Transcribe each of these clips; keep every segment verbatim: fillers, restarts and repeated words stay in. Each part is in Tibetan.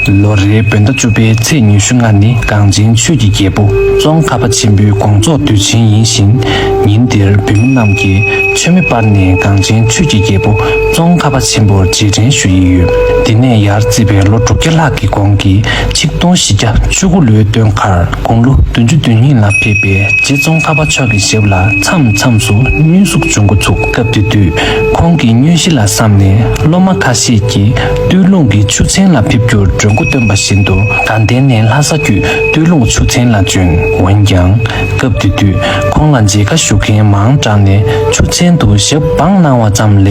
ལོ་རེའི་བོད་ཟླ་བཅུ་པའི་ཚེས་ཉི་ཤུ་ལྔ་ནི་གངས་ཅན་ཆོས་ཀྱི་རྒྱལ་པོ་ཙོང་ཁ་པ་ཆེན་པོའི་དགོངས་རྫོགས་དུས་ཆེན་ཡིན་ཞིང་། ཉིན་དེར་བོད་མི་རྣམས་ཀྱིས་མཆོད་མེ་སྤར་ནས་གངས་ཅན་ཆོས་ཀྱི་རྒྱལ་པོ་ཙོང་ཁ་པ་ཆེན་པོར་རྗེས་དྲན་ཞུ་ཡི་ཡོད། འདི་ནས་ཡར་བརྩིས་པའི་ལོ་དྲུག་བརྒྱ་ལྷག་གི་གོང་གི་ཆིག་སྟོང་བཞི་བརྒྱ་བཅུ་དགུ་ལོའི་སྟོན་ཁར་དགུང་ལོ་བདུན་ཅུ་དོན་གཉིས་ལ་ཕེབས་པའི་རྗེ་ཙོང་ཁ་པ་མཆོག་གི་ཞབས་ལ་མཚམས་མཚམས་སུ་བསྙུན་ཟུག་འབྱུང་འགོ་ཚུགས། སྐབས་དེ་དུས་ཁོང་གི་བསྙུན་གཞི་ལ་བསམ་ནས་སློབ་མ་ཁ་ཤས་ཀྱིས་སྟོད་ལུང་གི་ཆུ་ཚན་ལ་ཕེབས་རྒྱུར་གྲོས་འགོ་བཏོན་པ་བཞིན་དུ་དགའ་ལྡན་ནས་ལྷ་ས་བརྒྱུད་སྟོད་ལུང་ཆུ་ཚན་ལ་བྱོན། འོན་ཀྱང་སྐབས་དེ་དུས་ཁོང་ལ་མཇལ་ཁ་ཞུ་མཁན་མང་དྲགས་ནས་ཆུ་ཚན་དུ་ཞབས་སྦང་གནང་བ་ཙམ་ལས་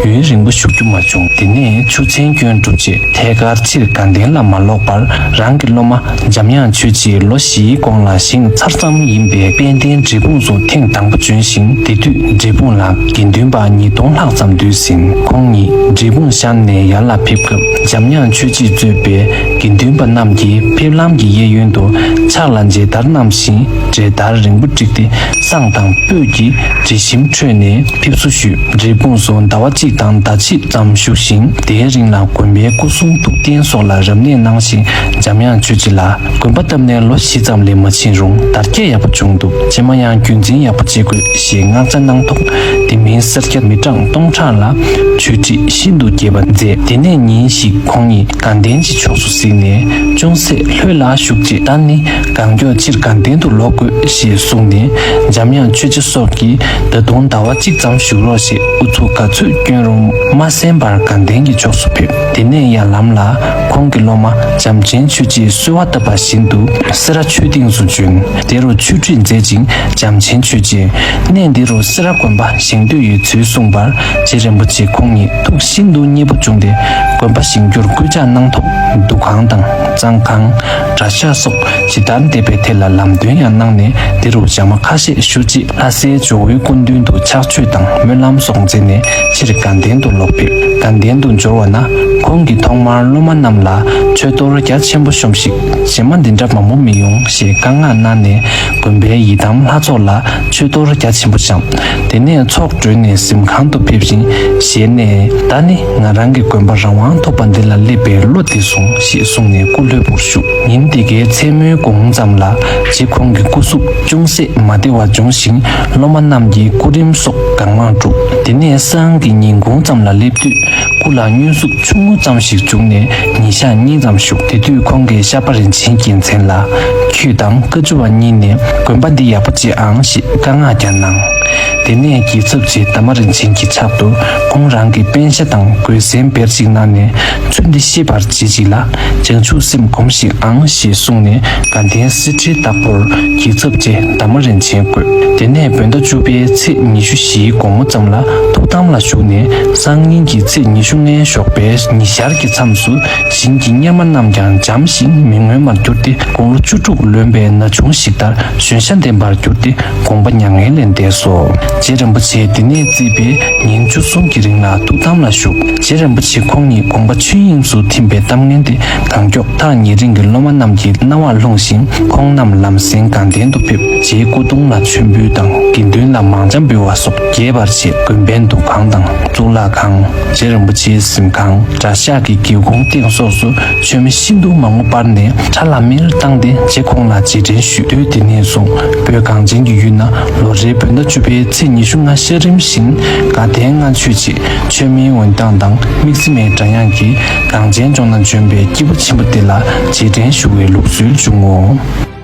ཡུན་རིང་པོ་བཞུགས་རྒྱུ་མ་བྱུང་། དེ་ནས་ཆུ་ཚན་སྐྱོན་གྲུབ་རྗེས་ཐད་ཀར་ཕྱིར་དགའ་ལྡན་ལ་མ་ལོག་པར་རང་གི་སློབ་མ་འཇམ་དབྱངས་ཆོས་རྗེས་ལོ་བཞིའི་གོང་ལ་བཞེངས་ཚར་ཙམ་ཡིན་པའི་དཔལ་ལྡན་འབྲས་སྤུངས་སུ་ཐེངས་དང་པོ་བྱོན་ཞིང་། དེ་དུས་འབྲས་སྤུངས་ལ་དགེ་འདུན་པ་ཉིས་སྟོང་ལྷག་ཙམ་འདུས་ཟིན། ཁོང་ཉིད་འབྲས་སྤུངས་ཤར་ནས་ཡར་ལ་ཕེབས་སྐབས་འཇམ་དབྱངས་ཆོས་རྗེས་གཙོས་པའི་དགེ་འདུན་པ་རྣམས་ཀྱིས་ཕེབས་ལམ་གྱི་གཡས་གཡོན་དུ་ཕྱག་ལ་མཇལ་དར་བསྣམས་ཤིང་གྲལ་བསྟར་རིང་པོ་བསྒྲིགས་ཏེ་བསང་དང་སྤོས་ཀྱི་དྲི་ཞིམ་ཁྲོད་ནས་ཕེབས་བསུ་ཞུས། འབྲས་སྤུངས་སུ་ཟླ་བ་གཅིག་དང་ཟླ་ཕྱེད་ཙམ་བཞུགས་ཤིང་། དེའི་རིང་ལ་དགོན་པའི་སྐུ་གསུང་ཐུགས་རྟེན་སོགས་ལ་རབ་གནས་གནང་ཞིང་། འཇམ་དབྱངས་ཆོས་རྗེ་ལ་དགོན་པ་བཏབ་ནས་ལོ་བཞི་ཙམ་ལས་མ་ཕྱིན་རུང་དར་རྒྱས་ཡག་པོ་བྱུང་འདུག་རྗེས་མ་ཡང་རྒྱུན་འཛིན་ཡག་པོ་བྱེད་དགོས་ཞེས་མངགས་བྱ་གནང་ཐོག་དེ་མིན་སེར་སྐྱ་མི་གྲངས་སྟོང་ཕྲག་ལ་ཆོས་ཁྲིད་ཤིན་ཏུ་རྒྱས་པ་མཛད། དེ་ནས་ཉིན་ཞིག་ཁོང་ཉིད་དགའ་ལྡན་གྱི་ཕྱོགས་སུ་གཟིགས་ནས་ཅུང་ཟད་ལྷོད་ལ་བཞུགས་རྗེས། ད་ནི་གང་མགྱོགས་ཕྱིར་དགའ་ལྡན་དུ་ལོག་དགོས་ཞེས་གསུངས་ནས། འཇམ་དབྱངས་ཆོས་རྗེ་སོགས་ཀྱིས་ད་དུང་ཟླ་བ་གཅིག་ཙམ་བཞུགས་རོགས་ཞེས་ཨུ་ཚུགས་ག་ཚོད་བསྐྱོན་རུང་མ་གསན་པར་དགའ་ལྡན་གྱི་ཕྱོགས་སུ་ཕེབས། དེ་ནས་ཡར་ལམ་ལ་ཁོང་གི་སློབ་མ་བྱམས་ཆེན་ཆོས་རྗེས་གསོལ་བ་བཏབ་པ་བཞིན་དུ་སེ་ར་ཆོས་སྡིངས་སུ་བྱོན། དེ་རུ་ཆོས་ཁྲིད་མཛད་ཅིང་། བྱམས་ཆེན་ཆོས་རྗེས་གནས་འདི་རུ་སེ་ར་དགོན་པ་བཞེངས་འདོད་ཡོད་ཚུལ་གསུངས་པར། རྗེ་རིན་པོ་ཆེ་ཁོང་ཉིད་ཐུགས་ཤིན་ཏུ་མཉེས་པོ་བྱུང་སྟེ། དགོན་པ་བཞེངས་རྒྱུར་སྐུལ་ལྕག་གནང་ཐོག་འདུ་ཁང་དང་གཙང་ཁང་། གྲྭ་ཤག་སོགས་ཇི་ལྟར་འདེབས་པའི་ཐད་ལ་ལམ་སྟོན་ཡང་གནང་ནས། འདི་རུ་ཞག་མ་ཁ་ཤས་བཞུགས་རྗེས་ལྷ་སའི་ཇོ་བོའི་སྐུ་མདུན་དུ་ཕྱག་མཆོད་དང་སྨོན་ལམ་སོགས་མཛད་ནས་ཕྱིར་དགའ་ལྡན་དུ་ལོག་ཕེབས། དགའ་ལྡན་དུ་འབྱོར་བ་ན་ཁོང་གིས་ཐོག་མར་སློབ་མ་རྣམས་ལ་མཆོད་གཏོར་རྒྱ་ཆེན་པོ་ཤོམས་ཤིག་རྗེས་མ་འདི་འདྲ་མང་པོ་མི་ཡོང་ཞེས་བཀའ་མངགས་གནང་ནས། དགོན་པའི་ཡི་དམ་ལྷ་ཚོགས་ལ་མཆོད་གཏོར་རྒྱ་ཆེན་པོ་བཤམས། དེ་ནས་ཚོགས་གྲོལ་ནས་གཟིམ་ཁང་དུ་ཕེབས་ཤིང་ཞལ་ནས། ད་ནི་ང་རང་གི་དགོན་པ་རང་དབང་ཐོབ་པ་འདི་ལ་སླེབས་པའི་བློ་བདེ་སོང་ཞེས་གསུངས་ནས་སྐུ་ལྷོད་པོར་བཞུགས། ཉིན་དེ་གའི་མཚན་མོའི་གུང་ཙམ་ལ་རྗེ་ཁོང་གི་སྐུ་གཟུགས་ཅུང་ཟད་མ་བདེ་བ་བྱུང་ཞིང་། སློབ་མ་རྣམས་ཀྱིས་སྐུ་རིམ་སོགས་གང་མང་བསྒྲུབས། དེ་ནས་སང་གི་ཉིན་གུང་ཙམ་ལ་སླེབས་དུས། སྐུ་ལ་བསྙུན་ཟུག་ཆུང་ངུ་ཙམ་ཞིག་བྱུང་ནས་ཉིན་ཞག་གཉིས་ཙམ་བཞུགས། དེ་དུས་ཁོང་གིས་ཤར་པ་རིན་ཆེན་རྒྱལ་མཚན་ལ། ཁྱོད་དང་བཀའ་བཅུ་བ་གཉིས་ནས་དགོན་པ་འདི་ཡག་པོ་བྱེད་ཨང་ཞེས་བཀའ་མངགས་ཀྱང་གནང་། དེ་ནས་རྒྱལ་ཚབ་རྗེ་དར་མ་རིན་ཆེན་གྱི་ཕྱག་ཏུ་ཁོང་རང་གི་པཎ་ཞྭ་དང་གོས་གཟན་བེར་ཅིག་གནང་ནས། ཚུལ་འདི་ཤེས་པར་བྱེད་ཅིག་ལ། བྱང་ཆུབ་སེམས་སྒོམས་ཤིག་ཨང་ཞེས་གསུངས་ནས། དགའ་ལྡན་གསེར་ཁྲིའི་བདག་པོར་རྒྱལ་ཚབ་རྗེ་དར་མ་རིན་ཆེན་བསྐོས། དེ་ནས་བོད་ཟླ་བཅུ་པའི་ཚེས་ཉི་ཤུ་བཞིའི་དགོང་མོ་ཙམ་ལ་ཐུགས་དམ་ལ་བཞུགས་ནས། སང་ཉིན་གྱི་ཚེས་ཉི་ཤུ་ལྔའི་ཞོགས་པའི་ཉི་ཤར་གྱི་མཚམས་སུ་བཞིན་གྱི་གཉེར་མ་རྣམས་ཀྱང་འཇམ་ཞིང་མི་མངོན་པར་གྱུར་ཏེ། དགུང་ལོ་བཅུ་དྲུག་ལོན་པའི་ན་ཆུང་ཞིག་ལྟར་གཞོན་ཤ་ལྡན་པར་གྱུར་ཏེ། དགོངས་པ་མྱ་ངན་ལས་འདས་སོ། རྗེ་རིན་པོ་ཆེ་དེ་ནས་བརྩིས་པའི་ཉིན་བཅུ་གསུམ་གྱི་རིང་ལ་ཐུགས་དམ་ལ་བཞུགས། རྗེ་རིན་པོ་ཆེ་ཁོང་ཉིད་དགོངས་པ་ཆོས་དབྱིངས་སུ་ཐིམ་པའི་གཏམ་ངན་དེ་གང་མགྱོགས་ཐག་ཉེ་རིང་གི་སློབ་མ་རྣམས་ཀྱི་རྣ་བར་ལྷུང་ཞིང་། ཁོང་རྣམས་ལམ་སེང་དགའ་ལྡན་དུ་ཕེབས། རྗེའི་སྐུ་གདུང་ལ་མཆོད་འབུལ་དང་དགེ་འདུན་ལ་མང་ཇ་འབུལ་བ་སོགས་རྒྱས་པར་བྱས། དགོན་པའི་འདུ་ཁང་དང་གཙུག་ལག་ཁང་། རྗེ་རིན་པོ་ཆེའི་གཟིམ་ཁང་། གྲྭ་ཤག་གི་སྒེའུ་ཁུང་སྟེང་སོགས་སུ་མཆོད་མེ་ཤིན་ཏུ་མང་པོ་སྤར་ནས་ཁྲ་ལམ་མེར་བཏང་སྟེ་རྗེ་ཁོང་ལ་རྗེས་དྲན་ཞུས། དུས་དེ་ནས་བཟུང་བོད་གངས་ཅན་གྱི་ཡུལ་ན་ལོ་རེའི་བོད་ཟླ་བཅུ་པའི་ཚེས་ཉི་ཤུ་ལྔ་ཤར་རིམ་བཞིན་དགའ་ལྡན་ལྔ་མཆོད་ཅེས་མཆོད་མེའི་འོད་མདངས་དང་དམིགས་བརྩེ་མའི་སྒྲ་དབྱངས་ཀྱིས་གངས་ཅན་ལྗོངས་ན་བྱོན་པའི་སྐྱེས་བུ་ཆེན་པོ་དེ་ལ་རྗེས་དྲན་ཞུ་བའི་ལུགས་སྲོལ་བྱུང་ངོ་།